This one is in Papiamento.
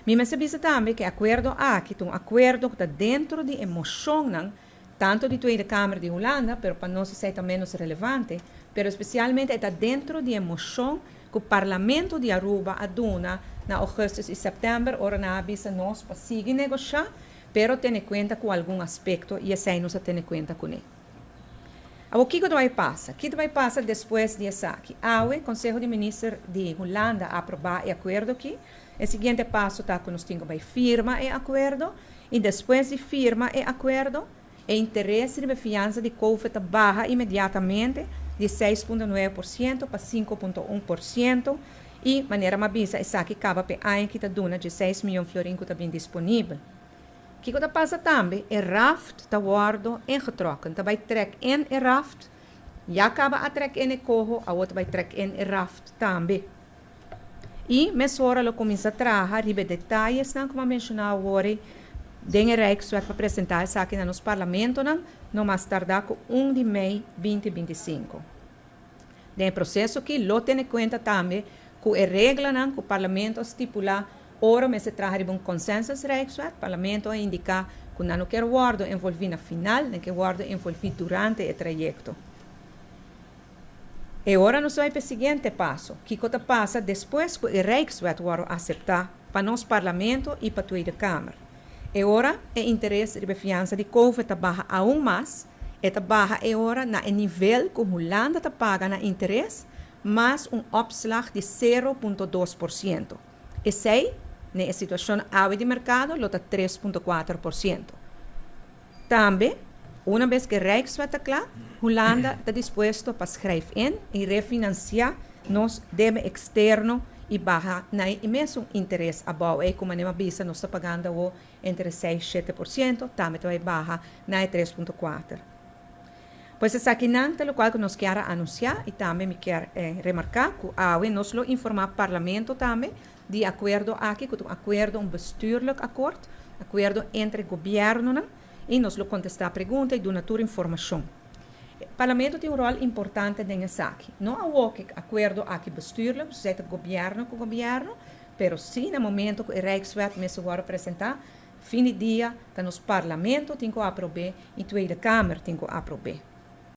Mi mester bisa tambe ku e akuerdo aki ta un akuerdo ku ta dentro di e moshonnan tantu di Tweede Kamer di Hulanda, pero pa nos esei ta ménos relevante, pero spesialmente e ta dentro di e moshon ku Parlamento di Aruba a duna na ougùstùs i sèptèmber ora nan a bisa nos pa sigui negoshá, pero tene kuenta ku algun aspekto i esei nos a tene kuenta kuné. Awor kiko ta bai pasa? Ki ta bai pasa despues di esaki? Awe Konseho di Minister di Hulanda a aprobá e akuerdo aki. E siguiente paso ta ku nos tin ku bai firma e akuerdo i despues di firma e akuerdo e interes riba e fiansa di Covid ta baha inmediatamente di 6.9% pa 5.1% i manera m'a bisa esaki kaba p'e aña ki ta duna 16 mion florin ku ta bin disponibel. Kiko ta pasa tambe? E raft ta wòrdu ingetrokken. Ta bai trek in e raft. Ya kaba a trek in e coho, awor ta bai trek in e raft tambe. I mesora lo kuminsá traha riba e detayesnan ku m'a menshoná awor den e Rijkswet pa presentá esaki na nos parlamentonan no mas tardá ku 1 di mei 2025. Den e proseso aki lo tene kuenta tambe ku e reglanan ku parlamento a stipulá ora mester traha riba un consensus Rijkswet. Parlamento a indiká ku nan no ke wòrdu envolví na final, nan ke wòrdu envolví durante e trayekto. I ora nos bai pa e siguiente paso. Kiko ta pasa despues ku e Rijkswet wòrdu aseptá pa nos parlamento i pa Tweede Kamer? E ora e interes riba fiansa di COVID ta baha aún mas, e ta baha e ora na e nivel ku Hulanda ta paga na interes, mas un opslag di 0.2%. Esei, na e situashon awe di merkado, lo ta 3.4%. Tambe, un bes ku Rijkswet ta kla, Hulanda ta dispuesto pa schrijf in i refinansiá nos debe eksterno i baha na e mesun interes abou. E komo m'a bisa, nos ta pagando entre 6 i 7%, tambe ta baha na 3.4%. Pues esakinan ta loke ku nos ke anunsiá i tambe mi ke remarká ku awe nos lo informá parlamento tambe di akuerdo aki, ku un akuerdo, un bestuurlijk akkoord, akuerdo entre gobièrnu i nos lo kontestá pregunta i duna tur informashon. Parlamento tin un ròl importante den esaki. No e akuerdo aki bestuurlijk, osea gobièrnu ku gobièrnu, pero sí na momento ku e Rijkswet mester wòrdu presentá, fin di dia, ta nos parlamento tin ku aprobá i Tweede Kamer tin ku aprobá.